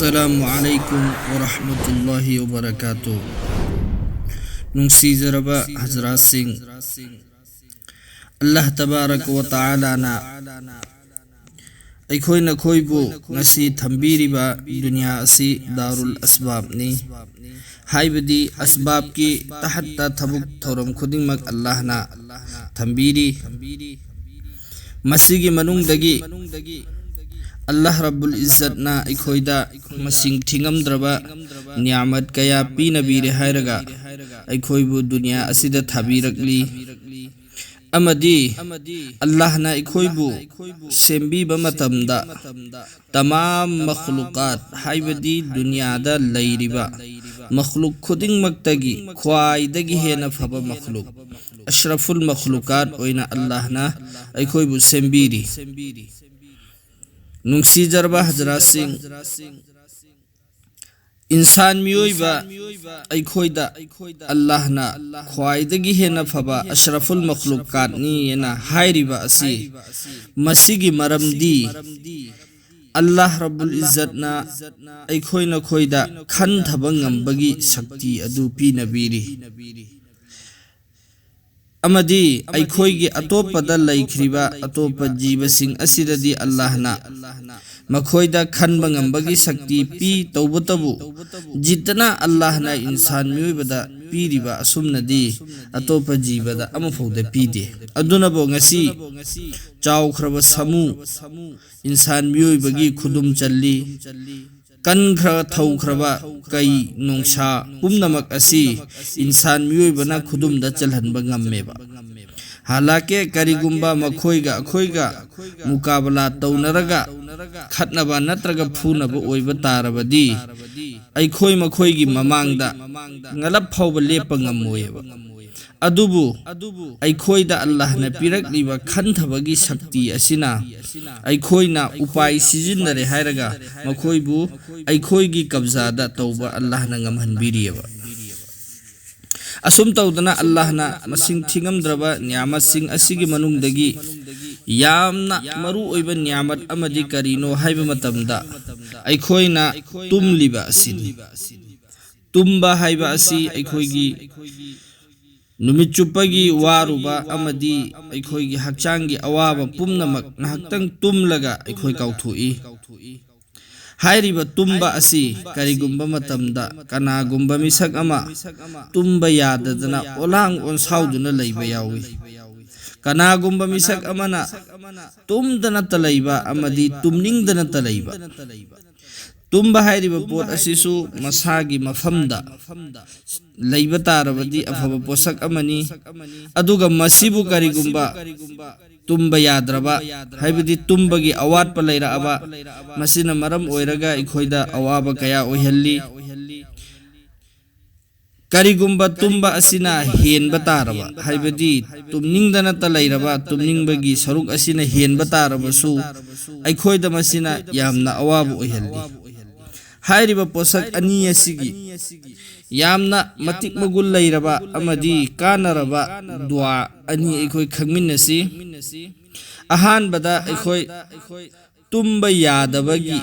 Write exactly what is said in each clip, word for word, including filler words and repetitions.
السلام عليكم ورحمة الله وبركاته. ꯅꯨꯡꯁꯤꯖꯔꯕ ꯍꯖꯔꯥꯠꯁꯤꯡ, ꯑꯜꯂꯥꯍ ꯇꯕꯥꯔꯛ ꯋꯥ ꯇꯥꯂꯥꯅ ꯑꯩꯈꯣꯏ ꯅꯈꯣꯏꯕꯨ ꯉꯁꯤ ꯊꯝꯕꯤꯔꯤꯕ ꯗꯨꯅꯤꯌꯥ ꯑꯁꯤ ꯗꯥꯔꯨꯜ ꯑꯁꯕꯥꯕꯅꯤ, ꯍꯥꯏꯕꯗꯤ ꯑꯁꯕꯥꯕꯀꯤ ꯇꯍꯠꯇ ꯊꯕꯛ ꯊꯧꯔꯝ ꯈꯨꯗꯤꯡꯃꯛ ꯑꯜꯂꯥꯍꯅ ꯊꯝꯕꯤꯔꯤ꯫ ꯃꯁꯤꯒꯤ ꯃꯅꯨꯡꯗꯒꯤ ꯑꯜꯂꯥꯍ ꯔꯕꯨꯜ ꯏꯖꯠꯅ ꯑꯩꯈꯣꯏꯗ ꯃꯁꯤꯡ ꯊꯤꯉꯝꯗ꯭ꯔꯕ ꯅꯤꯌꯥꯃꯠ ꯀꯌꯥ ꯄꯤꯅꯕꯤꯔꯦ ꯍꯥꯏꯔꯒ ꯑꯩꯈꯣꯏꯕꯨ ꯗꯨꯅꯤꯌꯥ ꯑꯁꯤꯗ ꯊꯥꯕꯤꯔꯛꯂꯤ꯫ ꯑꯃꯗꯤ ꯑꯜꯂꯥꯍꯅ ꯑꯩꯈꯣꯏꯕꯨ ꯁꯦꯝꯕꯤꯕ ꯃꯇꯝꯗ ꯇꯃꯥꯝ ꯃꯈꯂꯨꯀꯥꯠ, ꯍꯥꯏꯕꯗꯤ ꯗꯨꯅꯤꯌꯥꯗ ꯂꯩꯔꯤꯕ ꯃꯈꯂꯨꯛ ꯈꯨꯗꯤꯡꯃꯛꯇꯒꯤ ꯈ꯭ꯋꯥꯏꯗꯒꯤ ꯍꯦꯟꯅ ꯐꯕ ꯃꯈꯂꯨꯛ, ꯑꯁ꯭ꯔꯐꯨꯜ ꯃꯈꯂꯨꯀꯥꯠ ꯑꯣꯏꯅ ꯑꯜꯂꯥꯍꯅ ꯑꯩꯈꯣꯏꯕꯨ ꯁꯦꯝꯕꯤꯔꯤ꯫ ꯅꯨꯡꯁꯤꯖꯔꯕ ꯍꯖꯔꯥꯠꯁꯤꯡ, ꯏꯟꯁꯥꯟ ꯃꯤꯑꯣꯏꯕ ꯑꯩꯈꯣꯏꯗ ꯑꯜꯂꯥꯍꯅ ꯈ꯭ꯋꯥꯏꯗꯒꯤ ꯍꯦꯟꯅ ꯐꯕ ꯑꯁ꯭ꯔꯐꯨꯜ ꯃꯈꯂꯨꯀꯥꯠꯅꯤ ꯍꯥꯏꯅ ꯍꯥꯏꯔꯤꯕ ꯑꯁꯤ, ꯃꯁꯤꯒꯤ ꯃꯔꯝꯗꯤ ꯑꯜꯂꯥꯍ ꯔꯕꯨꯜ ꯏꯖꯠꯅ ꯑꯩꯈꯣꯏ ꯅꯈꯣꯏꯗ ꯈꯟꯊꯕ ꯉꯝꯕꯒꯤ ꯁꯛꯇꯤ ꯑꯗꯨ ꯄꯤꯅꯕꯤꯔꯤ꯫ ꯑꯃꯗꯤ ꯑꯩꯈꯣꯏꯒꯤ ꯑꯇꯣꯞꯄꯗ ꯂꯩꯈ꯭ꯔꯤꯕ ꯑꯇꯣꯞꯄ ꯖꯤꯕꯁꯤꯡ ꯑꯁꯤꯗꯗꯤ ꯑꯜꯂꯥꯍꯅ ꯃꯈꯣꯏꯗ ꯈꯟꯕ ꯉꯝꯕꯒꯤ ꯁꯛꯇꯤ ꯄꯤ꯫ ꯇꯧꯕꯇꯕꯨ ꯖꯤꯠꯇꯅ ꯑꯜꯂꯥꯍꯅ ꯏꯟꯁꯥꯟ ꯃꯤꯑꯣꯏꯕꯗ ꯄꯤꯔꯤꯕ ꯑꯁꯨꯝꯅꯗꯤ ꯑꯇꯣꯞꯄ ꯖꯤꯕꯗ ꯑꯃꯐꯥꯎꯗ ꯄꯤꯗꯦ꯫ ꯑꯗꯨꯅꯕꯨ ꯉꯁꯤ ꯆꯥꯎꯈ꯭ꯔꯕ ꯁꯥꯃꯨ ꯏꯟꯁꯥꯟ ꯃꯤꯑꯣꯏꯕꯒꯤ ꯈꯨꯗꯨꯝ ꯆꯜꯂꯤ꯫ ꯀꯟꯈ꯭ꯔ ꯊꯧꯈ꯭ꯔꯕ ꯀꯩ ꯅꯣꯡꯁꯥ ꯄꯨꯝꯅꯃꯛ ꯑꯁꯤ ꯏꯟꯁꯥꯟ ꯃꯤꯑꯣꯏꯕꯅ ꯈꯨꯗꯨꯝꯗ ꯆꯜꯍꯟꯕ ꯉꯝꯃꯦꯕ꯫ ꯍꯥꯂꯥꯀꯦ ꯀꯔꯤꯒꯨꯝꯕ ꯃꯈꯣꯏꯒ ꯑꯩꯈꯣꯏꯒ ꯃꯨꯀꯥꯕꯂꯥ ꯇꯧꯅꯔꯒ ꯈꯠꯅꯕ ꯅꯠꯇ꯭ꯔꯒ ꯐꯨꯅꯕ ꯑꯣꯏꯕ ꯇꯥꯔꯕꯗꯤ ꯑꯩꯈꯣꯏ ꯃꯈꯣꯏꯒꯤ ꯃꯃꯥꯡꯗ ꯉꯂꯞ ꯐꯥꯎꯕ ꯂꯦꯞꯄ ꯉꯝꯃꯣꯏꯕ꯫ ꯑꯗꯨꯕꯨ ꯑꯩꯈꯣꯏꯗ ꯑꯜꯂꯥꯍꯅ ꯄꯤꯔꯛꯂꯤꯕ ꯈꯟꯊꯕꯒꯤ ꯁꯛꯇꯤ ꯑꯁꯤꯅ ꯑꯩꯈꯣꯏꯅ ꯎꯄꯥꯏ ꯁꯤꯖꯤꯟꯅꯔꯦ ꯍꯥꯏꯔꯒ ꯃꯈꯣꯏꯕꯨ ꯑꯩꯈꯣꯏꯒꯤ ꯀꯕꯖꯥꯗ ꯇꯧꯕ ꯑꯜꯂꯥꯍꯅ ꯉꯝꯍꯟꯕꯤꯔꯤꯑꯕ꯫ ꯑꯁꯨꯝ ꯇꯧꯗꯅ ꯑꯜꯂꯥꯍꯅ ꯃꯁꯤꯡ ꯊꯤꯉꯝꯗ꯭ꯔꯕ ꯅꯤꯌꯥꯃꯠꯁꯤꯡ ꯑꯁꯤꯒꯤ ꯃꯅꯨꯡꯗꯒꯤ ꯌꯥꯝꯅ ꯃꯔꯨ ꯑꯣꯏꯕ ꯅꯤꯌꯥꯃꯠ ꯑꯃꯗꯤ ꯀꯔꯤꯅꯣ ꯍꯥꯏꯕ ꯃꯇꯝꯗ, ꯑꯩꯈꯣꯏꯅ ꯇꯨꯝꯂꯤꯕ ꯑꯁꯤꯅꯤ꯫ ꯇꯨꯝꯕ ꯍꯥꯏꯕ ꯑꯁꯤ ꯑꯩꯈꯣꯏꯒꯤ ꯅꯨꯃꯤꯠ ꯆꯨꯞꯄꯒꯤ ꯋꯥꯔꯨꯕ ꯑꯃꯗꯤ ꯑꯩꯈꯣꯏꯒꯤ ꯍꯛꯆꯥꯡꯒꯤ ꯑꯋꯥꯕ ꯄꯨꯝꯅꯃꯛ ꯉꯥꯏꯍꯥꯛꯇꯪ ꯇꯨꯝꯂꯒ ꯑꯩꯈꯣꯏ ꯀꯥꯎꯊꯣꯛꯏ꯫ ꯍꯥꯏꯔꯤꯕ ꯇꯨꯝꯕ ꯑꯁꯤ ꯀꯔꯤꯒꯨꯝꯕ ꯃꯇꯝꯗ ꯀꯅꯥꯒꯨꯝꯕ ꯃꯤꯁꯛ ꯑꯃ ꯇꯨꯝꯕ ꯌꯥꯗꯗꯅ ꯑꯣꯂꯥꯡ ꯑꯣꯟꯁꯥꯎꯗꯨꯅ ꯂꯩꯕ ꯌꯥꯎꯏ꯫ ꯀꯅꯥꯒꯨꯝꯕ ꯃꯤꯁꯛ ꯑꯃꯅ ꯇꯨꯝꯗꯅꯇ ꯂꯩꯕ ꯑꯃꯗꯤ ꯇꯨꯝꯅꯤꯡꯗꯅꯇ ꯂꯩꯕ꯫ ꯇꯨꯝꯕ ꯍꯥꯏꯔꯤꯕ ꯄꯣꯠ ꯑꯁꯤꯁꯨ ꯃꯁꯥꯒꯤ ꯃꯐꯝꯗ ꯂꯩꯕ ꯇꯥꯔꯕꯗꯤ ꯑꯐꯕ ꯄꯣꯠꯁꯛ ꯑꯃꯅꯤ꯫ ꯑꯗꯨꯒ ꯃꯁꯤꯕꯨ ꯀꯔꯤꯒꯨꯝꯕ ꯇꯨꯝꯕ ꯌꯥꯗ꯭ꯔꯕ, ꯍꯥꯏꯕꯗꯤ ꯇꯨꯝꯕꯒꯤ ꯑꯋꯥꯠꯄ ꯂꯩꯔꯛꯑꯕ, ꯃꯁꯤꯅ ꯃꯔꯝ ꯑꯣꯏꯔꯒ ꯑꯩꯈꯣꯏꯗ ꯑꯋꯥꯕ ꯀꯌꯥ ꯑꯣꯏꯍꯜꯂꯤ꯫ ꯀꯔꯤꯒꯨꯝꯕ ꯇꯨꯝꯕ ꯑꯁꯤꯅ ꯍꯦꯟꯕ ꯇꯥꯔꯕ, ꯍꯥꯏꯕꯗꯤ ꯇꯨꯝꯅꯤꯡꯗꯅꯇ ꯂꯩꯔꯕ ꯇꯨꯝꯅꯤꯡꯕꯒꯤ ꯁꯔꯨꯛ ꯑꯁꯤꯅ ꯍꯦꯟꯕ ꯇꯥꯔꯕꯁꯨ, ꯑꯩꯈꯣꯏꯗ ꯃꯁꯤꯅ ꯌꯥꯝꯅ ꯑꯋꯥꯕ ꯑꯣꯏꯍꯜꯂꯤ꯫ ꯍꯥꯏꯔꯤꯕ ꯄꯣꯠꯁꯛ ꯑꯅꯤ ꯑꯁꯤꯒꯤ ꯌꯥꯝꯅ ꯃꯇꯤꯛ ꯃꯒꯨꯟ ꯂꯩꯔꯕ ꯑꯃꯗꯤ ꯀꯥꯟꯅꯔꯕ ꯗꯨꯋꯥ ꯑꯅꯤ ꯑꯩꯈꯣꯏ ꯈꯪꯃꯤꯟꯅꯁꯤ꯫ ꯑꯍꯥꯟꯕꯗ ꯑꯩꯈꯣꯏ ꯇꯨꯝꯕ ꯌꯥꯗꯕꯒꯤ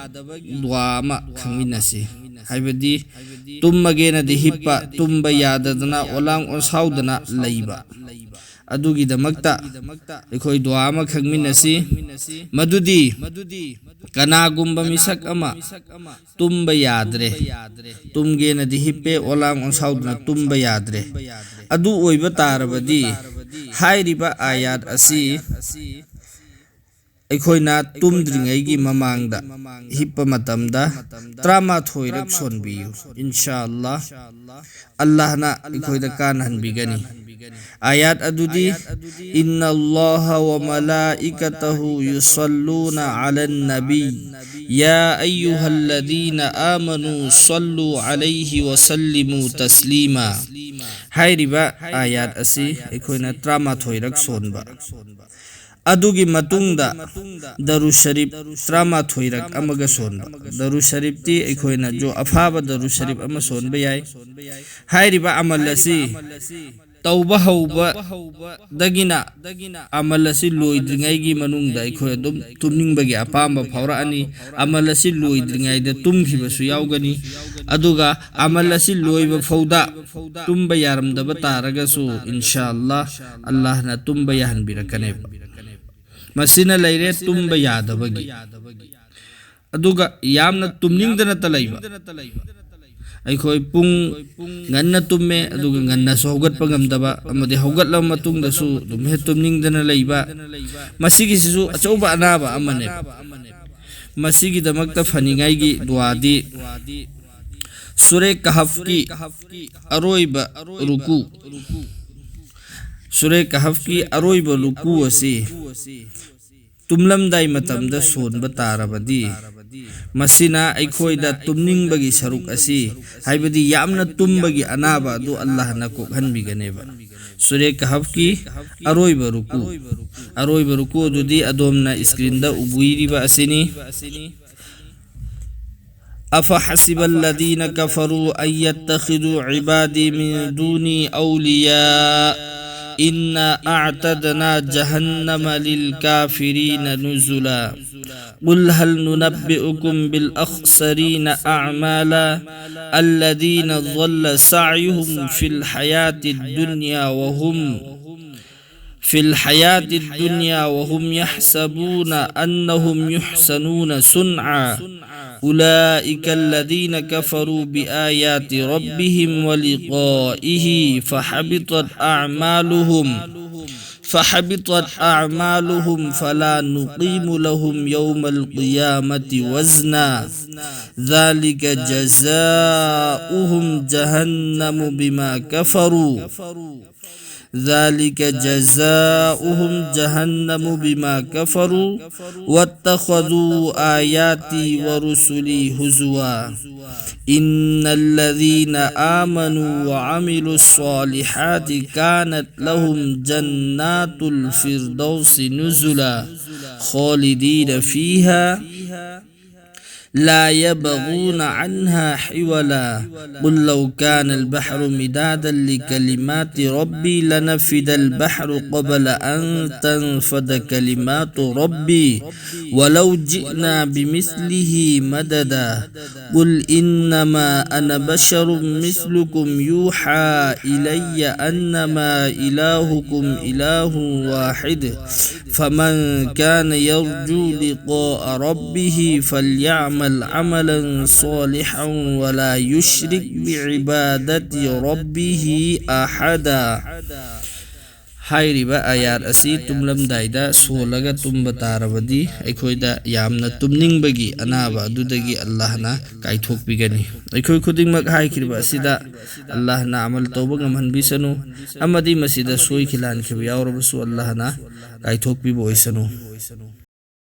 ꯗꯨꯋꯥ ꯑꯃ ꯈꯪꯃꯤꯟꯅꯁꯤ꯫ ꯍꯥꯏꯕꯗꯤ ꯇꯨꯝꯃꯒꯦꯅꯗꯤ ꯍꯤꯞꯄ, ꯇꯨꯝꯕ ꯌꯥꯗꯗꯅ ꯑꯣꯂꯥꯡ ꯑꯣꯟꯁꯥꯎꯗꯅ ꯂꯩꯕ꯫ ꯑꯗꯨꯒꯤꯗꯃꯛꯇ ꯑꯩꯈꯣꯏ ꯗꯨꯋꯥ ꯑꯃ ꯈꯪꯃꯤꯟꯅꯁꯤ꯫ ꯃꯗꯨꯗꯤ ꯀꯅꯥꯒꯨꯝꯕ ꯃꯤꯁꯛ ꯑꯃ ꯇꯨꯝꯕ ꯌꯥꯗ꯭ꯔꯦ, ꯇꯨꯝꯒꯦꯅꯗꯤ ꯍꯤꯞꯄꯦ, ꯑꯣꯂꯥꯡ ꯑꯣꯟꯁꯥꯎꯗꯨꯅ ꯇꯨꯝꯕ ꯌꯥꯗ꯭ꯔꯦ꯫ ꯑꯗꯨ ꯑꯣꯏꯕ ꯇꯥꯔꯕꯗꯤ ꯍꯥꯏꯔꯤꯕ ꯑꯥꯌꯥꯠ ꯑꯁꯤ ꯑꯩꯈꯣꯏꯅ ꯇꯨꯝꯗ꯭ꯔꯤꯉꯩꯒꯤ ꯃꯃꯥꯡꯗ ꯍꯤꯞꯄ ꯃꯇꯝꯗ ꯇꯔꯥꯃꯥꯊꯣꯏꯔꯛ ꯁꯣꯟꯕꯤꯌꯨ꯫ ꯏꯟꯁꯥ ꯑꯜꯂꯥ, ꯑꯜꯂꯥꯍꯅ ꯑꯩꯈꯣꯏꯗ ꯀꯥꯟꯅꯍꯟꯕꯤꯒꯅꯤ꯫ ꯑꯥꯌꯥꯠ ꯑꯗꯨꯗꯤ, "ꯏꯟꯅ ꯑꯜꯂꯥꯍ ꯋ ꯃꯂꯥꯏꯀꯇꯍꯨ ꯌꯨꯁꯜꯂꯨꯅ ꯑꯂꯟ ꯅꯕꯤ, ꯌꯥ ꯑꯌꯨꯍꯜꯂꯗꯤꯅ ꯑꯥꯃꯅꯨ ꯁꯜꯂꯨ ꯑꯂꯩꯍꯤ ꯋ ꯁꯜꯂꯤꯃꯨ ꯇꯁꯂꯤꯃꯥ"꯫ ꯍꯥꯏꯔꯤꯕ ꯑꯥꯌꯥꯠ ꯑꯁꯤ ꯑꯩꯈꯣꯏꯅ ꯇꯔꯥꯃꯥꯊꯣꯏꯔꯛ ꯁꯣꯟꯕ꯫ ꯑꯗꯨꯒꯤ ꯃꯇꯨꯡꯗ ꯗꯔꯨ ꯁꯔꯤꯞ ꯇꯔꯥꯃꯥꯊꯣꯏꯔꯛ ꯑꯃꯒ ꯁꯣꯟꯕ꯫ ꯗꯔꯨ ꯁꯔꯤꯞꯇꯤ ꯑꯩꯈꯣꯏꯅ ꯖꯣ ꯑꯐꯥꯕ ꯗꯔꯨ ꯁꯔꯤꯞ ꯑꯃ ꯁꯣꯟꯕ ꯌꯥꯏ꯫ ꯍꯥꯏꯔꯤꯕ ꯑꯃꯜ ꯑꯁꯤ ꯇꯧꯕ ꯍꯧꯕꯗꯒꯤꯅ ꯑꯃꯜ ꯑꯁꯤ ꯂꯣꯏꯗ꯭ꯔꯤꯉꯩꯒꯤ ꯃꯅꯨꯡꯗ ꯑꯩꯈꯣꯏ ꯑꯗꯨꯝ ꯇꯨꯝꯅꯤꯡꯕꯒꯤ ꯑꯄꯥꯝꯕ ꯐꯥꯎꯔꯛꯑꯅꯤ꯫ ꯑꯃꯜ ꯑꯁꯤ ꯂꯣꯏꯗ꯭ꯔꯤꯉꯩꯗ ꯇꯨꯝꯈꯤꯕꯁꯨ ꯌꯥꯎꯒꯅꯤ꯫ ꯑꯗꯨꯒ ꯑꯃꯜ ꯑꯁꯤ ꯂꯣꯏꯕ ꯐꯥꯎꯗ ꯇꯨꯝꯕ ꯌꯥꯔꯝꯗꯕ ꯇꯥꯔꯒꯁꯨ, ꯏꯟꯁꯥ ꯑꯜꯂꯥꯍ, ꯑꯜꯂꯥꯍꯅ ꯇꯨꯝꯕ ꯌꯥꯍꯟꯕꯤꯔꯛꯀꯅꯦꯕ꯫ ꯃꯁꯤꯅ ꯂꯩꯔꯦ ꯇꯨꯝꯕ ꯌꯥꯗꯕꯒꯤ꯫ ꯑꯗꯨꯒ ꯌꯥꯝꯅ ꯇꯨꯝꯅꯤꯡꯗꯅꯇ ꯂꯩꯕ꯫ ꯑꯩꯈꯣꯏ ꯄꯨꯡ ꯉꯟꯅ ꯇꯨꯝꯃꯦ, ꯑꯗꯨꯒ ꯉꯟꯅꯁꯨ ꯍꯧꯒꯠꯄ ꯉꯝꯗꯕ, ꯑꯃꯗꯤ ꯍꯧꯒꯠꯂꯕ ꯃꯇꯨꯡꯗꯁꯨ ꯑꯗꯨꯝ ꯍꯦꯛ ꯇꯨꯝꯅꯤꯡꯗꯅ ꯂꯩꯕ, ꯃꯁꯤꯒꯤꯁꯤꯁꯨ ꯑꯆꯧꯕ ꯑꯅꯥꯕ ꯑꯃꯅꯦꯕ꯫ ꯃꯁꯤꯒꯤꯗꯃꯛꯇ ꯐꯅꯤꯡꯉꯥꯏꯒꯤ ꯗꯨꯋꯥꯗꯤ ꯁꯨꯔꯦ ꯀꯍꯐꯀꯤ ꯑꯔꯣꯏꯕ ꯔꯨꯀꯨ꯫ ꯁꯨꯔꯦ ꯀꯍꯐꯀꯤ ꯑꯔꯣꯏꯕ ꯔꯨꯀꯨ ꯑꯁꯤ ꯇꯨꯝꯂꯝꯗꯥꯏ ꯃꯇꯝꯗ ꯁꯣꯟꯕ ꯇꯥꯔꯕꯗꯤ, ꯃꯁꯤꯅ ꯑꯩꯈꯣꯏꯗ ꯇꯨꯝꯅꯤꯡꯕꯒꯤ ꯁꯔꯨꯛ ꯑꯁꯤ, ꯍꯥꯏꯕꯗꯤ ꯌꯥꯝꯅ ꯇꯨꯝꯕꯒꯤ ꯑꯅꯥꯕ ꯑꯗꯨ ꯑꯜꯂꯥꯍꯅ ꯀꯣꯛꯍꯟꯕꯤꯒꯅꯦꯕ꯫ ꯁꯨꯔꯦ ꯀꯍꯐꯀꯤ ꯑꯔꯣꯏꯕ ꯔꯨꯀꯨ, ꯑꯔꯣꯏꯕ ꯔꯨꯀꯨ ꯑꯗꯨꯗꯤ ꯑꯗꯣꯝꯅ ꯏꯁꯀ꯭ꯔꯤꯟꯗ ꯎꯕꯤꯔꯤꯕ ꯑꯁꯤꯅꯤ꯫ أفحسب الذين كفروا أن يتخذوا عبادي من دوني أولياء إنا أعتدنا جهنم للكافرين نزلا. قل هل ننبئكم بالأخسرين أعمالا الذين ضل سعيهم في الحياة الدنيا وهم في الحياة الدنيا وهم يحسبون أنهم يحسنون صنعا. أولئك الذين كفروا بآيات ربهم ولقائه فحبطت أعمالهم، فحبطت أعمالهم فلا نقيم لهم يوم القيامة وزنا. ذلك جزاؤهم جهنم بما كفروا. ذلك جزاؤهم جهنم بما كفروا واتخذوا آياتي ورسلي هزوا. إن الذين آمنوا وعملوا الصالحات كانت لهم جنات الفردوس نزلا خالدين فيها. لا يبغون عنها حولا. قل لو كان البحر مدادا لكلمات ربي لنفد البحر قبل أن تنفد كلمات ربي ولو جئنا بمثله مددا. قل إنما أنا بشر مثلكم يوحى إلي أنما إلهكم إله واحد فمن كان يرجو لقاء ربه فليعمل عملا صالحا ولا يشرك بعبادة ربه أحدا. ꯍꯥꯏꯔꯤꯕ ꯑꯥꯌꯥꯠ ꯑꯁꯤ ꯇꯨꯝꯂꯝꯗꯥꯏꯗ ꯁꯣꯜꯂꯒ ꯇꯨꯝꯕ ꯇꯥꯔꯕꯗꯤ, ꯑꯩꯈꯣꯏꯗ ꯌꯥꯝꯅ ꯇꯨꯝꯅꯤꯡꯕꯒꯤ ꯑꯅꯥꯕ ꯑꯗꯨꯗꯒꯤ ꯑꯜꯂꯥꯍꯅ ꯀꯥꯏꯊꯣꯛꯄꯤꯒꯅꯤ꯫ ꯑꯩꯈꯣꯏ ꯈꯨꯗꯤꯡꯃꯛ ꯍꯥꯏꯈꯤꯕ ꯑꯁꯤꯗ ꯑꯜꯂꯥꯍꯅ ꯑꯃꯜ ꯇꯧꯕ ꯉꯝꯍꯟꯕꯤꯁꯅꯨ, ꯑꯃꯗꯤ ꯃꯁꯤꯗ ꯁꯣꯏꯈꯤ ꯂꯥꯟꯈꯤꯕ ꯌꯥꯎꯔꯕꯁꯨ ꯑꯜꯂꯥꯍꯅ ꯀꯥꯏꯊꯣꯛꯄꯤꯕ ꯑꯣꯏꯁꯅꯨ꯫